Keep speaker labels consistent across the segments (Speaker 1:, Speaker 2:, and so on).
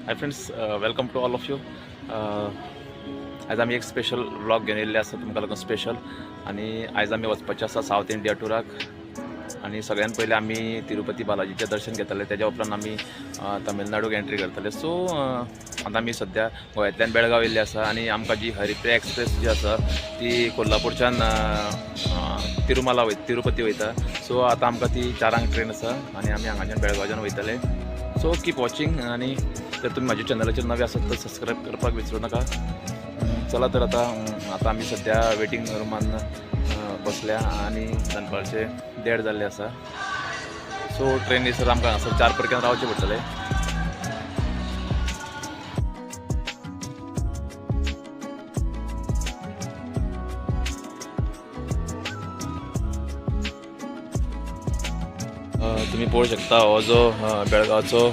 Speaker 1: Hi friends, welcome to all of you. आयज आमी एक स्पेशल व्लॉग घेवन येयल्ले आसा तुमकां लागून स्पेशल. आनी आयज आमी वचपाचे आसा सावथ इंडिया टुराक. आनी सगळ्यान पयलीं आमी तिरुपती बालाजीचें दर्शन घेतले, तेज्या उपरांत आमी तमिळनाडूक एंट्री करतले. सो आतां आमी सद्या गोंयांतल्यान बेळगांव येयल्ले आसा आनी आमकां जी हरिप्रिया एक्सप्रेस जी आसा ती कोल्हापूरच्यान तिरुमाला वयता, तिरुपती वयता. सो आतां आमकां ती 4 ट्रेन आसा आनी आमी हांगाच्यान बेळगांवच्यान वयतले. सो कीप वॉचिंग आनी जर तुमी म्हाज्या चॅनलाचेर नवे आसत तर सबस्क्रायब करपाक विसरू नाका. चला तर आतां आतां आमी सद्या वेटींग रुमान बसल्या आनी दनपारचे 1.5 जाल्ले आसा. सो ट्रेनी सर आमकां हांगासर 4 परक्यान रावचें पडटलें. तुमी पळोवंक शकता, हो जो बेळगांवचो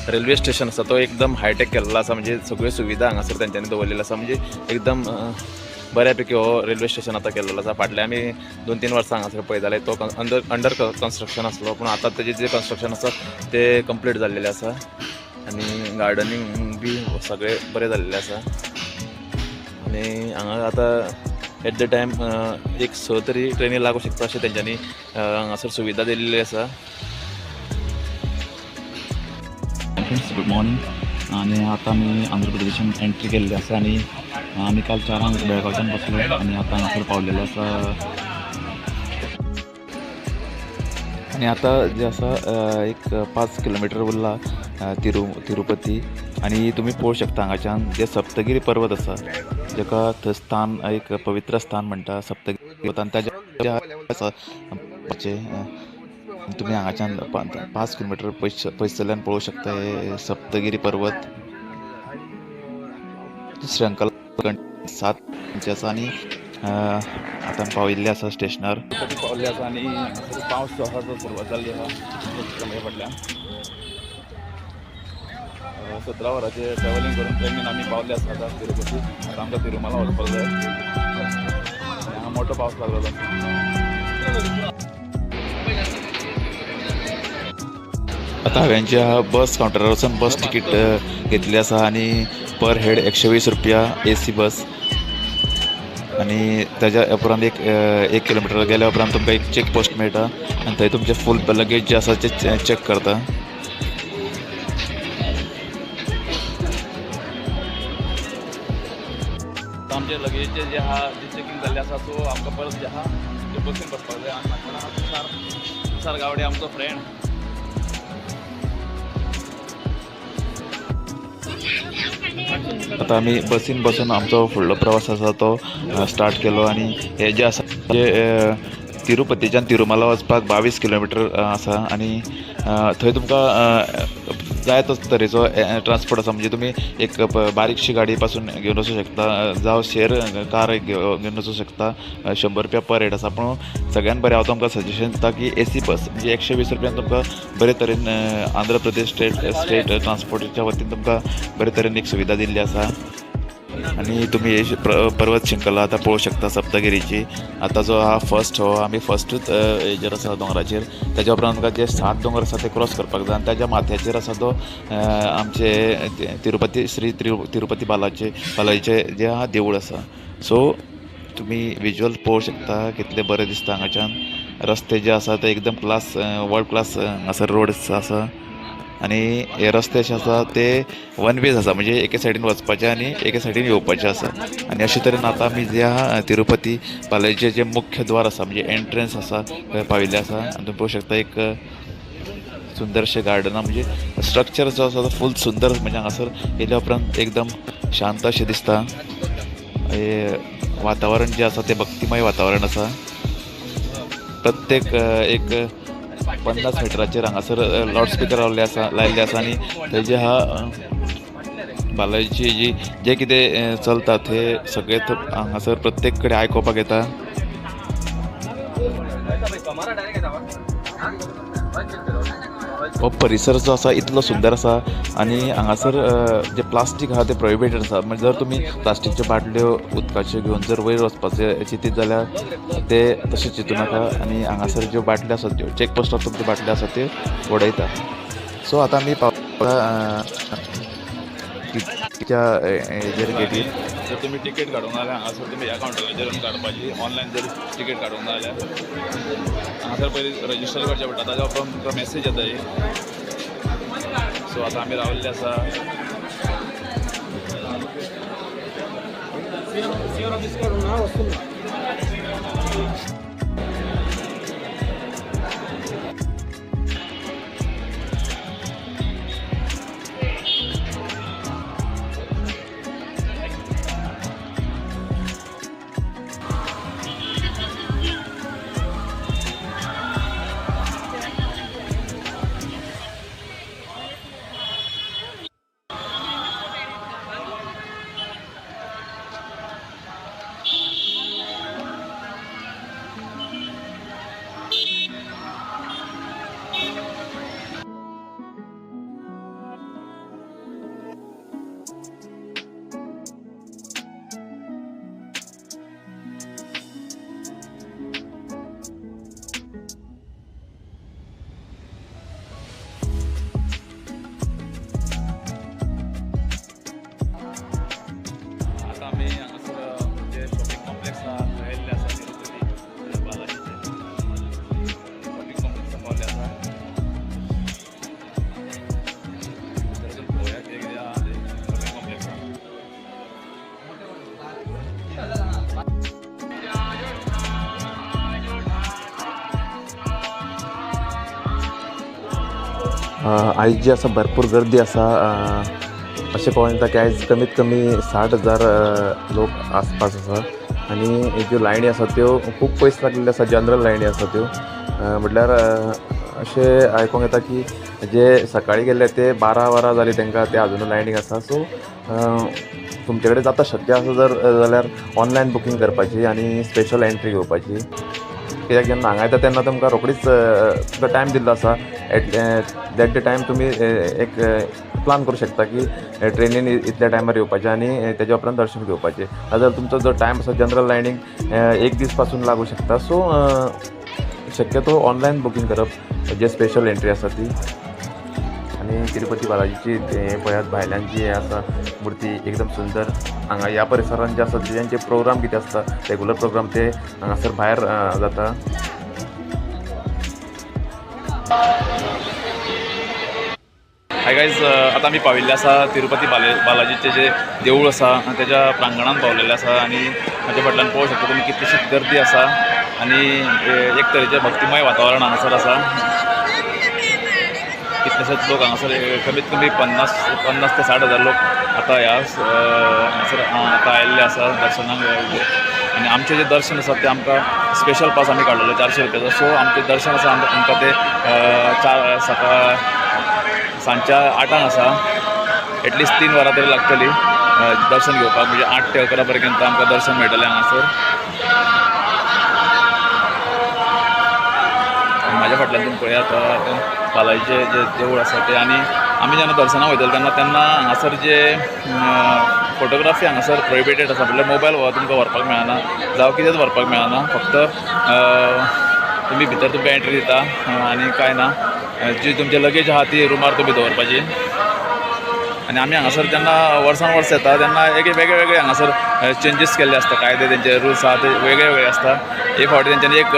Speaker 1: रेल्वे स्टेशन आसा तो एकदम हायटेक केल्लो आसा. म्हणजे सगळ्यो सुविधा हांगासर तेंच्यांनी दवरलेल्यो आसा. म्हणजे एकदम बऱ्या पैकी हो रेल्वे स्टेशन आतां केल्लो आसा. फाटले आमी 2-3 वर्सां हांगासर पळयताले, तो अंडर अंडर कन्स्ट्रक्शन आसलो, पूण आतां तेजें जें कन्स्ट्रक्शन आसा तें कंप्लीट जाल्लेलें आसा आनी गार्डनींग बी सगळें बरें जाल्लेलें आसा. आनी हांगा आतां एट the time एक स तरी ट्रेनी लागूं शकता अशें तेंच्यांनी हांगासर सुविधा दिल्ली आसा. Friends, good morning. आनी आतां आमी आंध्र प्रदेशान एंट्री केल्ली आसा आनी आमी काल 4 बेळगांवच्यान बसले आनी आतां हांगासर पावलेले आसा. आनी आतां जें आसा एक 5 किलोमिटर उरला तिरुपती. आनी तुमी पळोवंक शकता, हांगाच्यान जे सप्तगिरी पर्वत आसा, जेका थंय स्थान एक पवित्र स्थान म्हणटा सप्तगिरी पर्वत, आनी ताज्या आसा तुमी हांगाच्यान 5 किलोमिटर पयसल्ल्यान पळोवंक शकता हे सप्तगिरी पर्वत. श्रृंखला 7 आसा. आनी आतां पाविल्ले आसा स्टेशनार, पावल्ले आसा. आनी पावस जो आसा तो सुरवात जाल्ली आसा फाटल्यान. 17 वरांचे ट्रॅव्हलिंग करून ट्रेनीन आमी पावले आसा आतां तिरुपती. आतां आमकां तिरुमाला वचपाक जाय आनी हांगा मोठो पावस लागलेलो आसा.
Speaker 2: आतां हांवें जे आहा बस कावंटरार वचून बस तिकीट घेतली आसा आनी पर हेड 120 रुपया एसी बस. आनी ताज्या उपरांत एक एक किलोमिटर गेल्या उपरांत तुमकां एक चॅक पोस्ट मेळटा आनी थंय तुमचें फूल लगेज जे आसा ते चॅक करता.
Speaker 1: आमचे लगेजचे जे आहा जे चॅकिंग जाल्लें आसा, सो आमकां परत जे आहा ते बसीन बसपाक जाय. आनी म्हाका आहा तुषार, तुषार गावडे, आमचो फ्रेंड.
Speaker 2: आतां आमी बसीन बसून आमचो फुडलो प्रवास आसा तो स्टार्ट केलो. आनी हे जे आसा जे तिरुपतीच्यान तिरुमाला वचपाक 22 किलोमिटर आसा. आनी थंय तुमकां जाय तस तरेचो ट्रान्सपोर्ट आसा. म्हणजे तुमी एक बारीकशी गाडी पासून घेवन वचूंक शकता, जावं शेर कार घेवन वचूंक शकता. 100 रुपया पर हेड आसा, पूण सगळ्यान बरें हांव तुमकां सजेशन दिता की एसी बस, म्हणजे 120 रुपयान तुमकां बरे तरेन आंध्र प्रदेश स्टेट स्टेट ट्रान्सपोर्टाच्या वतीन तुमकां बरे तरेन एक सुविधा दिल्ली आसा. आनी तुमी हे पर्वत शृंखला आतां पळोवंक शकता सप्तगिरीची. आतां जो आहा फर्स्ट, हो आमी फर्स्टूच हेजेर आसा दोंगराचेर. तेज्या उपरांत आमकां जे सात दोंगर आसा ते क्रॉस करपाक जाय आनी ताज्या माथ्याचेर आसा तो आमचे तिरुपती श्री तिरुपती बालाजीचें जें आहा देवूळ आसा. सो तुमी विज्युअल पळोवंक शकता, कितलें बरें दिसता हांगाच्यान. रस्ते जे आसा ते एकदम क्लास, वर्ल्ड क्लास हांगासर रोड आसा. आनी हे रस्ते अशे आसा ते वन वेज आसा, म्हणजे एके सायडीन वचपाचें आनी एके सायडीन येवपाचें आसा. आनी अशे तरेन आतां आमी जे आहा तिरुपती बालाजीचें जें मुख्य द्वार आसा, म्हणजे एंट्रन्स आसा, थंय पाविल्ले आसा. आनी तुमी पळोवंक शकता, एक सुंदरशें गार्डना, म्हणजे स्ट्रक्चर जो आसा तो फूल सुंदर. म्हणजे हांगासर येयल्या उपरांत एकदम शांत अशें दिसता. हे वातावरण जें आसा तें भक्तिमय वातावरण आसा. प्रत्येक एक 50 मिटराचेर हांगासर लावड स्पिकर लावल्ले आसा, लायल्ले आसा. आनी थंय जे आहा बालाजीची जी जें कितें चलता ते सगळें हांगासर प्रत्येक कडेन आयकुपाक येता. हो परिसर जो आसा इतलो सुंदर आसा. आनी हांगासर जें प्लास्टीक आहा तें प्रोहिबिटेड आसा. म्हणजे जर तुमी प्लास्टीकच्यो बाटल्यो उदकाच्यो घेवन जर वयर वचपाचें चिंतीत जाल्यार ते तशें चिंतू नाका. आनी हांगासर ज्यो बाटल्यो आसात त्यो चॅक पोस्टार तुमच्यो बाटल्यो आसात त्यो उडयता. सो आतां आमी पावला. तिकीटच्या हेजेर गेटीर.
Speaker 1: जर तुमी तिकेट काडूंक ना जाल्यार हांगासर तुमी ह्या कावंटराचेर वचून काडपाची. ऑनलायन जर तिकेट काडूंक ना जाल्यार हांगासर पयलीं रजिस्टर करचें पडटा, ताज्या उपरांत तुमकां मॅसेज येता एक. सो आतां आमी रावल्ले आसा. आतां आमी हांगासर जे शॉपिंग कॉम्प्लेक्स आहा थंय येयल्ले आसा. तिरुपती बालाजीचे शॉपिंग कॉम्प्लेक्सा पावल्ले आसा. भितर वचून पळोवया कितें कितें आहा ते शॉपिंग कॉम्प्लेक्सान.
Speaker 2: आयज जी आसा भरपूर गर्दी आसा. अशें पळोवंक येता की आयज कमीत कमी 60,000 लोक आसपास आसा आनी ज्यो लायनी आसा त्यो खूब पयस लागलेल्यो आसा. जनरल लायनी आसा त्यो. म्हटल्यार अशें आयकोंक येता की जे सकाळी गेल्ले ते 12 वरां जालीं तांकां, ते आजुनूय लायनीक आसा. सो तुमचे कडेन जाता, शक्य आसा जर जाल्यार ऑनलायन बुकींग करपाची आनी स्पेशल एंट्री घेवपाची, कित्याक जेन्ना हांगा येता तेन्ना तुमकां रोखडीच तुमकां टायम दिल्लो आसा. एट that the time तुमी एक प्लान करूं शकता की ट्रेनीन इतल्या टायमार येवपाचें आनी तेज्या उपरांत दर्शन घेवपाचें. नाजाल्यार तुमचो जो टायम आसा, जनरल लायनीक एक दीस पासून लागूं शकता. सो शक्यतो ऑनलायन बुकींग करप जे स्पेशल एंट्री आसा ती. आनी तिरुपती बालाजीची हें पळयात, भायल्यान जी हें आसा मुर्ती एकदम सुंदर. हांगा ह्या परिसरान जे आसा तेंचे प्रोग्राम कितें आसता, रेगुलर प्रोग्राम, ते हांगासर भायर जाता.
Speaker 1: हाय गायज, आतां आमी पाविल्ले आसा तिरुपती बालाजीचें जें देवूळ आसा तेज्या प्रांगणान पावलेले आसा. आनी म्हाज्या फाटल्यान पळोवंक शकता तुमी, कितलीशीच गर्दी आसा आनी एक तरेचें भक्तिमय वातावरण हांगासर आसा. कितलेशेच लोक हांगासर, कमीत कमी 50 ते 60 हजार लोक आतां ह्या हांगासर आतां आयिल्ले आसा दर्शनाक. आनी आमचें जें दर्शन आसा तें आमकां स्पेशल पास आमी काडलेलो 400 रुपयाचो. सो आमचें दर्शन आसा आमकां तें चार सकाळ सांजच्या 8 आंक आसा. एटलिस्ट 3 वरां तरी लागतली दर्शन घेवपाक, म्हणजे 8 ते 11 पर्यंत आमकां दर्शन मेळटलें हांगासर. आनी म्हाज्या फाटल्यान तुमी पळयात बालाजीचें जें देवूळ आसा तें. आनी आमी जेन्ना दर्शनाक वयतले तेन्ना तेन्ना हांगासर जे फोटोग्राफी हांगासर प्रोहिबिटेड आसा, म्हणल्यार मोबायल हो तुमकां व्हरपाक मेळना जावं कितेंच व्हरपाक मेळना. फक्त तुमी भितर तुमकां एंट्री दिता आनी कांय ना. जी तुमचे लगेज आहा ती रुमार तुमी दवरपाची. आनी आमी हांगासर जेन्ना वर्सान वर्स येता तेन्ना एक वेगळे वेगळे हांगासर चेंजीस केल्ले आसता. कायदे, तेंचे रुल्स आहा ते वेगळे वेगळे आसता. एक फावटी तेंच्यांनी एक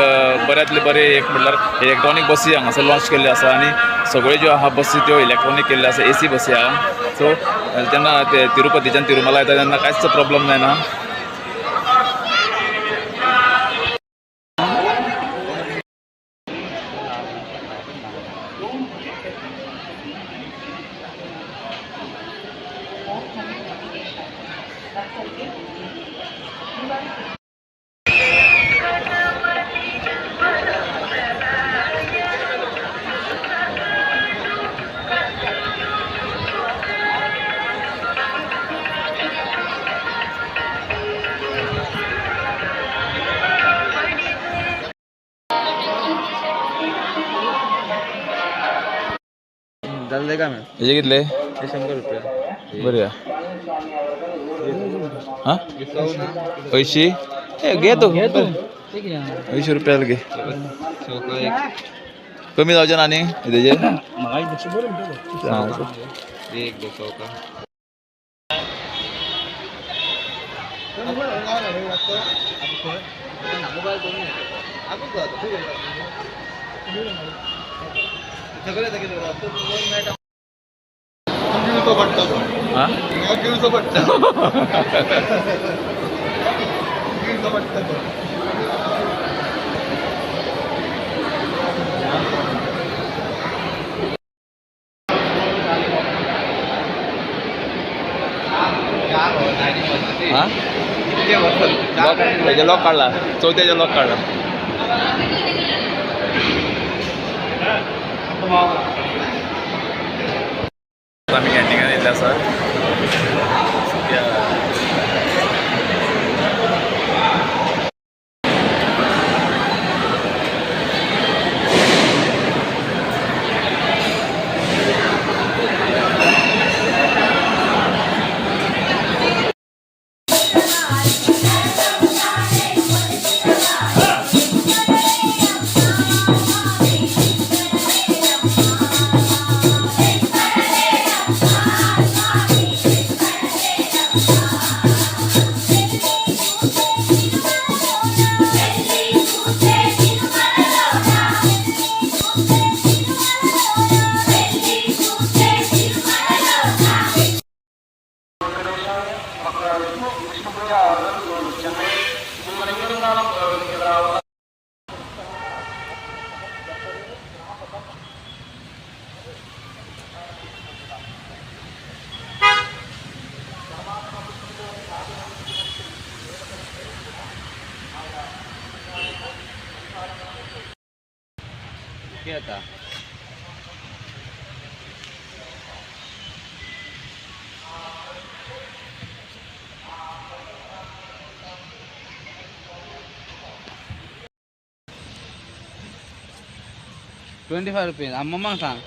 Speaker 1: बऱ्यांतले बरे एक म्हणल्यार इलेक्ट्रॉनीक बसी हांगासर लॉन्च केल्ल्यो आसा आनी सगळ्यो ज्यो आहा बसी त्यो इलेक्ट्रॉनीक केल्ल्यो आसा, एसी बसी आहा. सो जेन्ना ते तिरुपतीच्यान तिरुमला येता तेन्ना कांयच प्रॉब्लम जायना.
Speaker 3: जाले काय मॅम?
Speaker 1: हेजे कितले?
Speaker 3: हे 100 रुपया.
Speaker 1: बरें, हां, 80 ए घे तूं, 80 रुपया घे. कमी जावचे ना न्ही तेजे?
Speaker 3: एक दो सौ का.
Speaker 1: हा. हा, तेजे लॉक काडला, चवथ्याचे लॉक काडला. आमी कॅन्टिनान येयल्ले आसा. सद्या
Speaker 3: आता 25 रुपीज. मम्माक सांग.